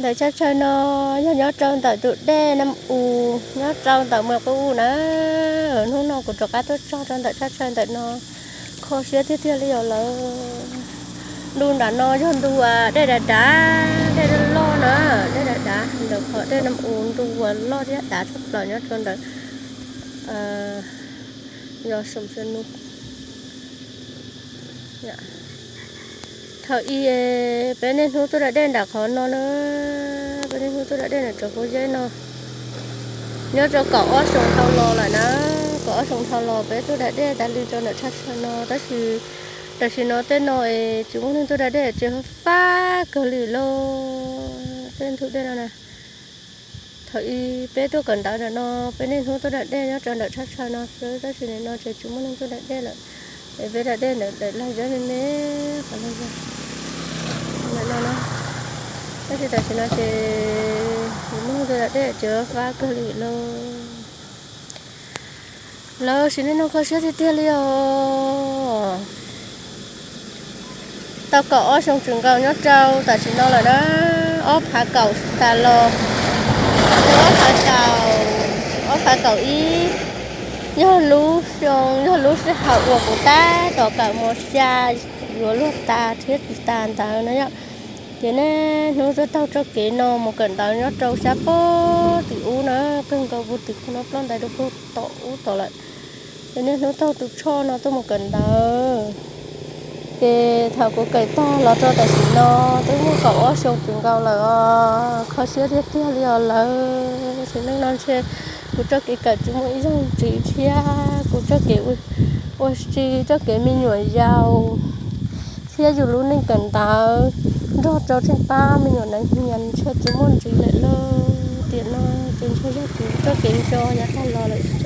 Ntawm tsab chaw no yog nyob rau ntawm tus dej Nam U, nyob rau ntawm Muas Quj U na. Hnub no kuv rov qab tuaj txog rau ntawm tsab chaw ntawm no, kho siab tiag tiag li os lawm. Ntu nram no yog ntu dej dav dav, dej loj loj na, dej dav dav ntawm qhov dej Nam U ntu uas loj thiab dav tshaj plaws nyob rau ntawm yog Soom Xia Nub. Thaum ub peb niaj hnub tuaj da dej nram qhov no na, peb niaj hnub tuaj da dej nram tsob pob zeb no. Nyob rau kaum ob xyoos dhau los lawm na, kaum ob xyoos dhau los peb tuaj da dej tas li rau ntawm tsab chaw no, tab sis tam sim no tej no es tsis muaj neeg tuaj da dej, tseem fab kawg li lauj, tej ntug dej no na. Thaum ub peb tuaj kawm ntawv ntawm no, peb niaj hnub tuaj da dej nyob rau ntawm tsab chaw no xwb, tab sis nim no tseem tsis muaj neeg tuaj da dej lawm. Es peb da dej ntawm daim lag zeb me me qhov no, ntawm no na. Tab sis tam sim no ces tsis muaj neeg tuaj da dej, tseem fab kawg li lauj. Lawv sim neej no kho siab tiag tiag li os. Tau kaum ob xyoo tseem nkaus nyob rau tam sim no lawm na, ob phav kaum tas los, ob phav kaum, ob phav kaum ib, yog lub xyoo, yog lub sij hawm uas kuv tab tom kawm mos xya yuav luag tas thiab tsis tas ntawd na yom. Ces niaj hnub tuaj taug txoj kev no mus kawm ntawv nyob rau sab pob tim ub na, kawg nkaus puag tim qhov no ploj ntais rau puag tom ub tom lawm. Ces niaj hnub taug tus tshoj no tuaj mus kawm ntawv. Ces thaum kuv kawm tag los rau tam sim no twb muaj kaum ob xyoo tseem nkaus lawm os, kho siab tiag tiag li os lawv. Sim neej no ntshe kuv txoj kev kawm tsis muaj ib zaug ntxiv thiab kuv txoj kev ua si, txoj kev me nyuam yaus thiab yus lub neej kawm ntawv nrog rau tej pab me nyuam ntawd nyias ntshe tsis muaj ntxiv lawm lauj. Tiam no ces ntshe yog kuv txoj kev nco yav tag los lawm xwb.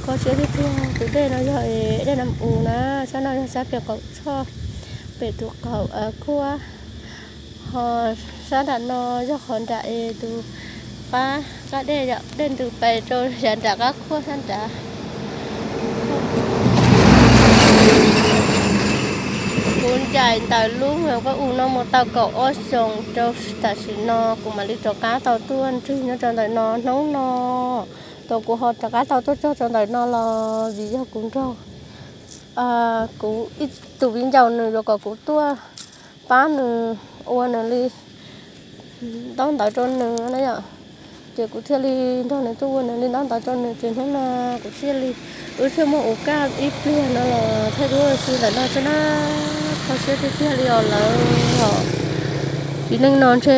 Kho siab tiag tiag, tus dej no yog dej Nam U na, sab no yog sab pem qaum tshoj, pem tus qaum kuab. Ho sab nram no yog qhov nram es tus qab, qab dej yom, dej ntws pais rau yav nram qab khuab sab nrad. Kuv ncaim ntawm lub Muas Quj U no mus tau kaum ob xyoos rau tam sim no kuv mam li rov qab tau tuaj nrog nyob rau ntawm no hnub no. Thaum kuv ho rov qab tau tuaj txog rau ntawm no los vim yog kuv nrog kuv ib tus viv ncaus nws yuav kom kuv tuaj pab nws ua nws li ntaub ntawv rau nws na yom. Ces kuv thiaj li nrog nws tuaj ua nws li ntaub ntawv rau nws, ces hnub no kuv thiaj li, wb thiaj muaj ua kaj ib pliag no los thiaj tuaj ua si ntawm no xwb na. Kho siab tiag tiag li os lawv os. Sim neej no ntshe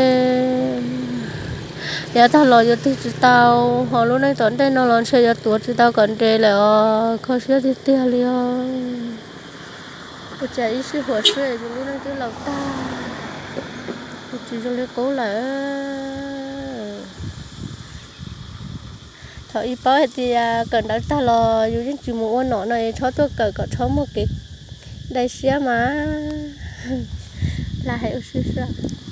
yav tag los yuav twg tsis tau, ho lub neej tom ntej no los ntshe yuav tuav tsis tau kom nres lawm os. Kho siab tiag tiag li os. Ua cas ib sij huam xwb yus lub neej twb laus tag, yus tsis zoo li qub lawm. Thaum ub paub hais tias kawm ntawv tag los yus yeej tsis mus ua nom no es txhob tuaj kawm kom txhob muaj kev dai siab mas. Lam hais ua si xwb.